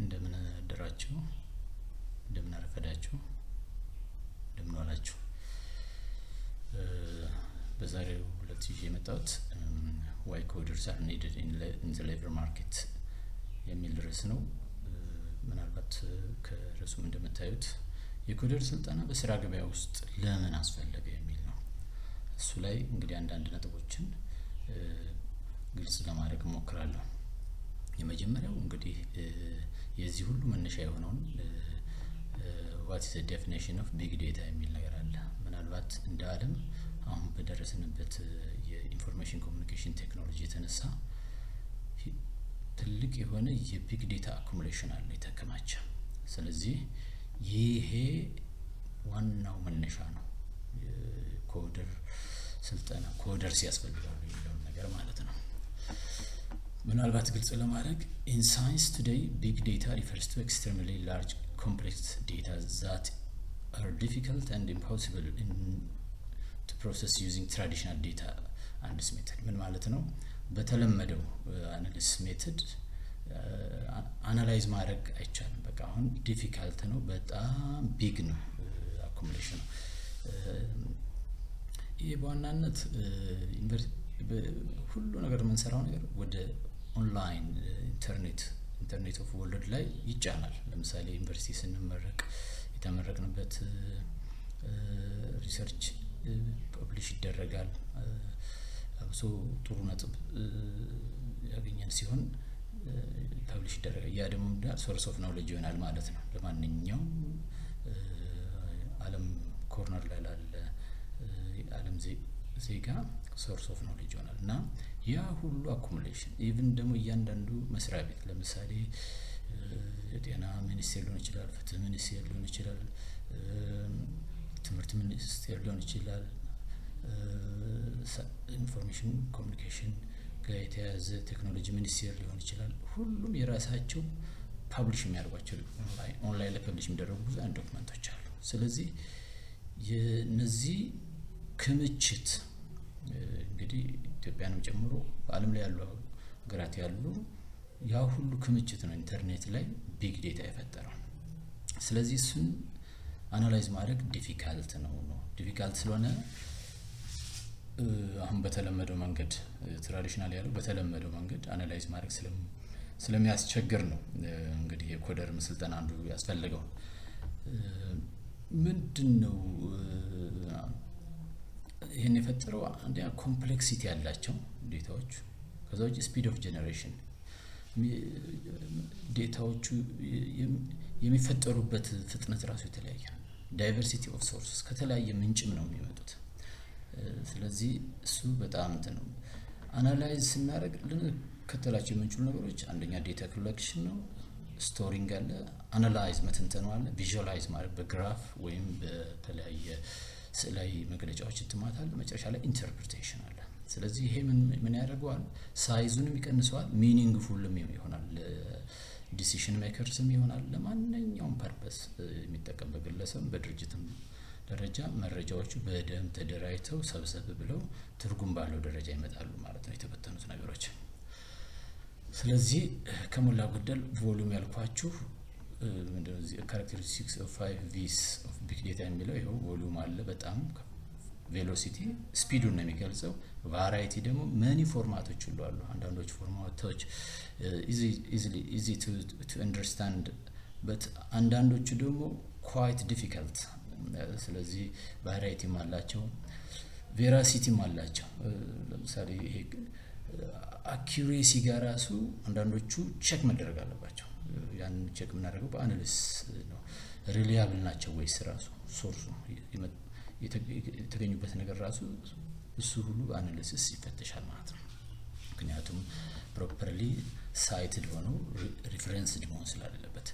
እንደምን አደራችሁ፣ እንደምን አረፈዳችሁ፣ እንደምን ዋላችሁ። በዛሬው ዕለት ይዤ የመጣሁት "Why coders are needed in the labor market" የሚል ርዕስ ነው። ምናልባት ከርዕሱም እንደምታዩት የ coder ስልጠና በስራ ገበያ ውስጥ ለምን አስፈለገ የሚል ነው። እሱ ላይ እንግዲህ አንዳንድ ነጥቦችን ግልጽ ለማድረግ እሞክራለሁ። የመጀመሪያው እንግዲህ የዚህ ሁሉ መነሻ የሆነውን "What is definition of big data?" የሚል ነገር አለ። ምናልባት እንደ ዓለም አሁን በደረስንበት የ information communication technology የተነሳ ትልቅ የሆነ የ big data accumulation አለ የተከማቸ። ስለዚህ ይሄ ዋናው መነሻ ነው። Coder ስልጠና፣ coders ያስፈልጋሉ የሚለውን ነገር ማለት ነው። ምናልባት ግልጽ ለማድረግ፣ in science today, big data refers to extremely large, complex data that are difficult and impossible to process using traditional data analysis method። ምን ማለት ነው? በተለመደው analysis method analyze ማድረግ አይቻልም። በቃ አሁን difficult ነው፣ በጣም big ነው accumulation ኑ። ይሄ በዋናነት ሁሉ ነገር የምንሰራው ነገር ወደ online internet of world ላይ ይጫናል። ለምሳሌ ዩኒቨርሲቲ ስንመረቅ የተመረቅንበት research publish ይደረጋል። አብሶ ጥሩ ነጥብ ያገኘን ሲሆን publish ይደረጋል። ያ ደግሞ source of knowledge ይሆናል ማለት ነው። ለማንኛውም ዓለም corner ላይ ላለ የዓለም ዜጋ source of knowledge ይሆናል። እና ያ ሁሉ accumulation፣ even ደግሞ እያንዳንዱ መስሪያ ቤት፣ ለምሳሌ የጤና ሚኒስቴር ሊሆን ይችላል፣ ፍትህ ሚኒስቴር ሊሆን ይችላል፣ ትምህርት ሚኒስቴር ሊሆን ይችላል፣ information communication ጋር የተያያዘ ቴክኖሎጂ ሚኒስቴር ሊሆን ይችላል። ሁሉም የራሳቸው publish የሚያደርጓቸው፣ ኦንላይን ላይ publish የሚደረጉ ብዙ አይነት document ኦች አሉ። ስለዚህ የነዚህ ክምችት እንግዲህ ኢትዮጵያንም ጨምሮ በዓለም ላይ ያሉ ሀገራት ያሉ ያ ሁሉ ክምችት ነው ኢንተርኔት ላይ big data የፈጠረው። ስለዚህ እሱን analyze ማድረግ difficult ነው። Difficult ስለሆነ አሁን በተለመደው መንገድ፣ traditional ያለው በተለመደው መንገድ analyze ማድረግ ስለሚያስቸግር ነው እንግዲህ የ coder ም ስልጠና አንዱ ያስፈልገው። ምንድን ነው ይህን የፈጠረው? አንደኛ complexity ያላቸው data ዎች፣ ከዛ ውጭ speed of generation፣ data ዎቹ የሚፈጠሩበት ፍጥነት ራሱ የተለያየ ነው። Diversity of sources፣ ከተለያየ ምንጭም ነው የሚመጡት። ስለዚህ እሱ በጣም እንትን ነው። Analyze ስናደርግ ልንከተላቸው የምንችሉ ነገሮች አንደኛ data collection ነው፣ storing አለ፣ analyze መተንተኑ አለ፣ visualize ማለት በ graph ወይም በተለያየ ስዕላዊ መግለጫዎች እትማት አለ፣ መጨረሻ ላይ interpretation አለ። ስለዚህ ይሄ ምን ያደርገዋል? Size ኡንም ይቀንሰዋል፣ meaningful ም ይሆናል፣ decision makers ም ይሆናል። ለማንኛውም purpose የሚጠቀም በግለሰብ በድርጅትም ደረጃ መረጃዎቹ በደንብ ተደራጅተው ሰብሰብ ብለው ትርጉም ባለው ደረጃ ይመጣሉ ማለት ነው የተበተኑት ነገሮች። ስለዚህ ከሞላ ጎደል volume ያልኳችሁ ምንድነው? Characteristics of five Vs of big data የሚለው ይኸው volume አለ፣ በጣም velocity speed ኡን ነው የሚገልጸው። Variety ደግሞ many format ኦች ሁሉ አሉ። አንዳንዶች format ኦች easy to understand but አንዳንዶቹ ደግሞ quite difficult። ስለዚህ variety ም አላቸው፣ veracity ም አላቸው። ለምሳሌ ይሄ accuracy ጋር ራሱ አንዳንዶቹ check መደረግ አለባቸው። ያንን check የምናደርገው በ analysis ነው። Reliable ናቸው ወይስ ራሱ source ኡ የተገኙበት ነገር ራሱ እሱ ሁሉ በ analysis ይፈተሻል ማለት ነው። ምክንያቱም properly cited ሆነው referenced መሆን ስላለበት።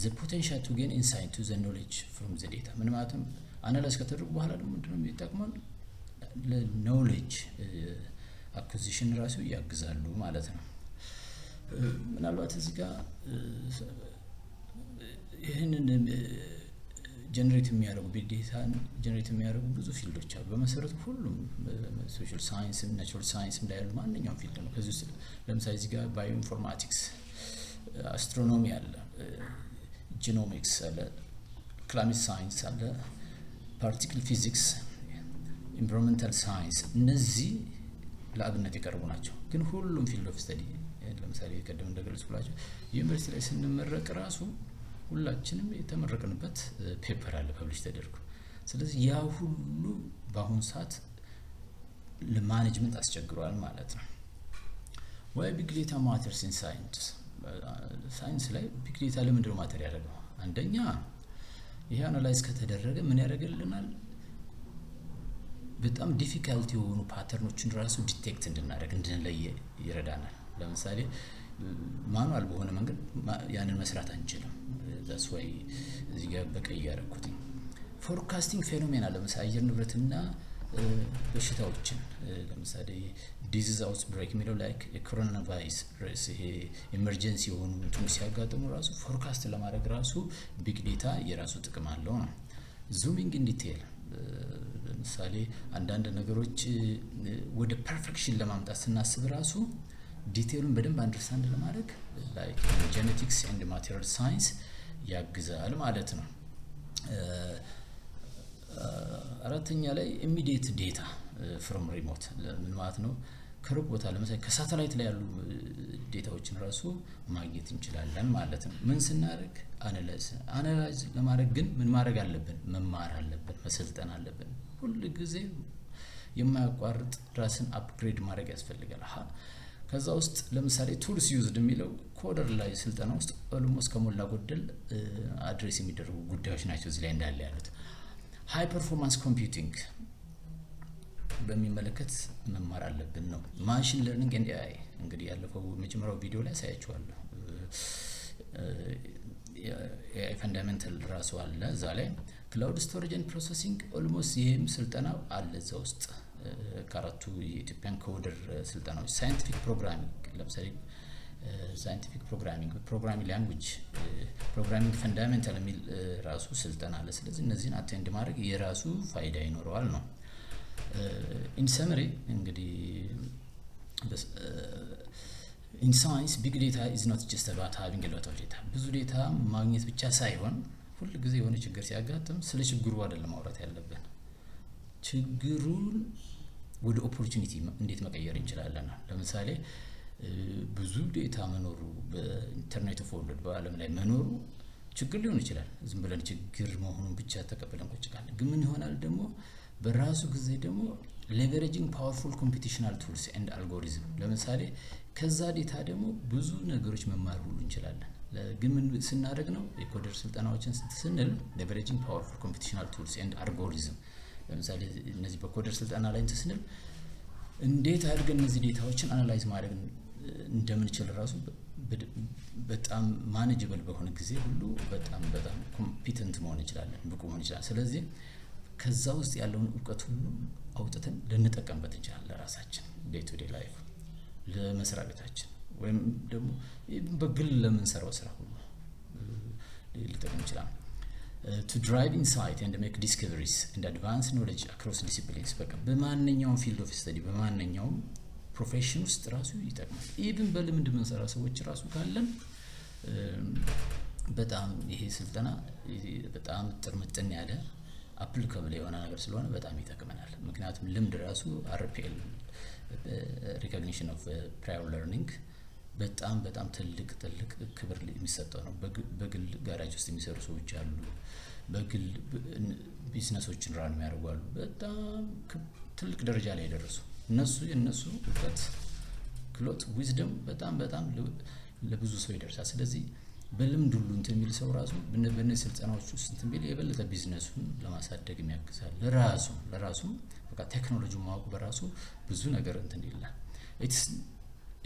The potential to gain insight to the knowledge from the data ምን ማለትም analyze ከተደረጉ በኋላ ደግሞ ምንድነው የሚጠቅመው? ለ knowledge acquisition ራሱ ያግዛሉ ማለት ነው። ምናልባት እዚህ ጋር ይህንን generate የሚያደርጉ፣ big data ን generate የሚያደርጉ ብዙ field ኦች አሉ። በመሰረቱ ሁሉም social science ም natural science ም ላይ ያሉ ማንኛውም field ነው። ከዚህ ውስጥ ለምሳሌ እዚህ ጋር bioinformatics፣ astronomy አለ። Genomics አለ፣ climate science አለ፣ particle physics፣ environmental science፣ እነዚህ ለአብነት የቀረቡ ናቸው። ግን ሁሉም field of study፣ ለምሳሌ ቀደም እንደገለጽኩላችሁ ዩኒቨርሲቲ ላይ ስንመረቅ ራሱ ሁላችንም የተመረቅንበት paper አለ publish ተደርጎ። ስለዚህ ያ ሁሉ በአሁኑ ሰዓት ለ management አስቸግሯል ማለት ነው። Why big data matters in science? ሳይንስ ላይ big data ለምንድነው matter ያደረገው? አንደኛ ይሄ analyze ከተደረገ ምን ያደርግልናል? በጣም difficult የሆኑ pattern ኦችን ራሱ detect እንድናደርግ፣ እንድንለይ ይረዳናል። ለምሳሌ manual በሆነ መንገድ ያንን መስራት አንችልም። That's why እዚህ ጋር በቀይ ያደረኩትኝ forecasting phenomena፣ ለምሳሌ አየር ንብረትና በሽታዎችን፣ ለምሳሌ disease outbreak የሚለው like የኮሮና ቫይረስ፣ ይሄ emergency የሆኑ እንትኖች ሲያጋጥሙ ራሱ forecast ለማድረግ ራሱ big data የራሱ ጥቅም አለው ነው። Zooming in detail፣ ለምሳሌ አንዳንድ ነገሮች ወደ perfection ለማምጣት ስናስብ ራሱ detail ኡን በደንብ understand ለማድረግ like genetics and material science ያግዛል ማለት ነው። አራተኛ ላይ immediate data from remote ምን ማለት ነው? ከሩቅ ቦታ ለምሳሌ ከሳተላይት ላይ ያሉ data ዎችን ራሱ ማግኘት እንችላለን ማለት ነው። ምን ስናደርግ? Analyze ለማድረግ ግን ምን ማድረግ አለብን? መማር አለብን፣ መሰልጠን አለብን። ሁል ጊዜ የማያቋርጥ ራስን upgrade ማድረግ ያስፈልጋል። ከዛ ውስጥ ለምሳሌ tools used የሚለው coder ላይ ስልጠና ውስጥ almost ከሞላ ጎደል address የሚደረጉ ጉዳዮች ናቸው እዚህ ላይ እንዳለ ያሉት። High performance computing በሚመለከት መማር አለብን ነው። Machine learning and AI፣ እንግዲህ ያለፈው መጀመሪያው ቪዲዮ ላይ አሳያችኋለሁ። AI fundamental ራሱ አለ እዛ ላይ። Cloud storage and processing፣ almost ይህም ስልጠና አለ እዛ ውስጥ ከአራቱ የኢትዮጵያን coder ስልጠናዎች። Scientific programming፣ ለምሳሌ scientific programming፣ programming language፣ programming fundamental የሚል ራሱ ስልጠና አለ። ስለዚህ እነዚህን attend ማድረግ የራሱ ፋይዳ ይኖረዋል ነው። In summary እንግዲህ፣ in science big data is not just about having lot of data። ብዙ data ማግኘት ብቻ ሳይሆን ሁል ጊዜ የሆነ ችግር ሲያጋጥም ስለ ችግሩ አይደለም ማውራት ያለብን፣ ችግሩን ወደ opportunity እንዴት መቀየር እንችላለን ነው። ለምሳሌ ብዙ data መኖሩ፣ በ internet of world በዓለም ላይ መኖሩ ችግር ሊሆን ይችላል። ዝም ብለን ችግር መሆኑን ብቻ ተቀብለን ቁጭ ካልን ግን ምን ይሆናል? ደግሞ በራሱ ጊዜ ደግሞ leveraging powerful computational tools and algorithm፣ ለምሳሌ ከዛ data ደግሞ ብዙ ነገሮች መማር ሁሉ እንችላለን። ግን ምን ስናደርግ ነው? የ coder ስልጠናዎችን ስንል leveraging powerful computational tools and algorithm፣ ለምሳሌ እነዚህ በ coder ስልጠና ላይ እንትን ስንል እንዴት አድርገን እነዚህ data ዎችን analyze ማድረግ እንደምንችል ራሱ በጣም manageable በሆነ ጊዜ ሁሉ በጣም በጣም competent መሆን እንችላለን፣ ብቁ መሆን እንችላለን። ስለዚህ ከዛ ውስጥ ያለውን እውቀት ሁሉ አውጥተን ልንጠቀምበት እንችላለን፣ ለራሳችን day to day life፣ ለመስሪያ ቤታችን ወይም ደግሞ በግል ለምንሰራው ስራ ሁሉ ሊጠቅም ይችላል። To drive insight and make discoveries and advance knowledge across disciplines፣ በቃ በማንኛውም field of study፣ በማንኛውም profession ውስጥ ራሱ ይጠቅማል። Even በልምድ የምንሰራ ሰዎች ራሱ ካለን በጣም ይሄ ስልጠና በጣም ጥርምጥን ያለ applicable የሆነ ነገር ስለሆነ በጣም ይጠቅመናል። ምክንያቱም ልምድ ራሱ RPL፣ recognition of prior learning፣ በጣም በጣም ትልቅ ትልቅ ክብር የሚሰጠው ነው። በግል ጋራጅ ውስጥ የሚሰሩ ሰዎች አሉ። በግል business ኦችን run የሚያደርጉ አሉ። በጣም ትልቅ ደረጃ ላይ የደረሱ፣ እነሱ የእነሱ እውቀት፣ ክህሎት፣ wisdom በጣም በጣም ለብዙ ሰው ይደርሳል። ስለዚህ በልምድ ሁሉ እንትን የሚል ሰው ራሱ በእነዚህ ስልጠናዎች ውስጥ እንትን ቢል የበለጠ ቢዝነሱን ለማሳደግ የሚያግዛል። ለራሱም በቃ ቴክኖሎጂ ማወቁ በራሱ ብዙ ነገር እንትን ይላል።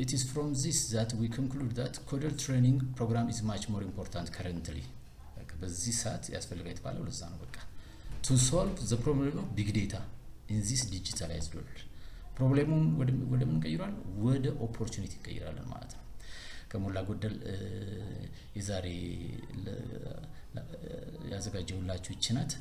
It is from this that we conclude that coder training program is much more important currently። በቃ በዚህ ሰዓት ያስፈልጋል የተባለው ለዛ ነው። በቃ to solve the problem of big data in this digitalized world፣ problem ኡን ወደ ምን እንቀይራለን? ወደ opportunity እንቀይራለን ማለት ነው። ከሞላ ጎደል የዛሬ ያዘጋጀሁላችሁ ይቺ ናት።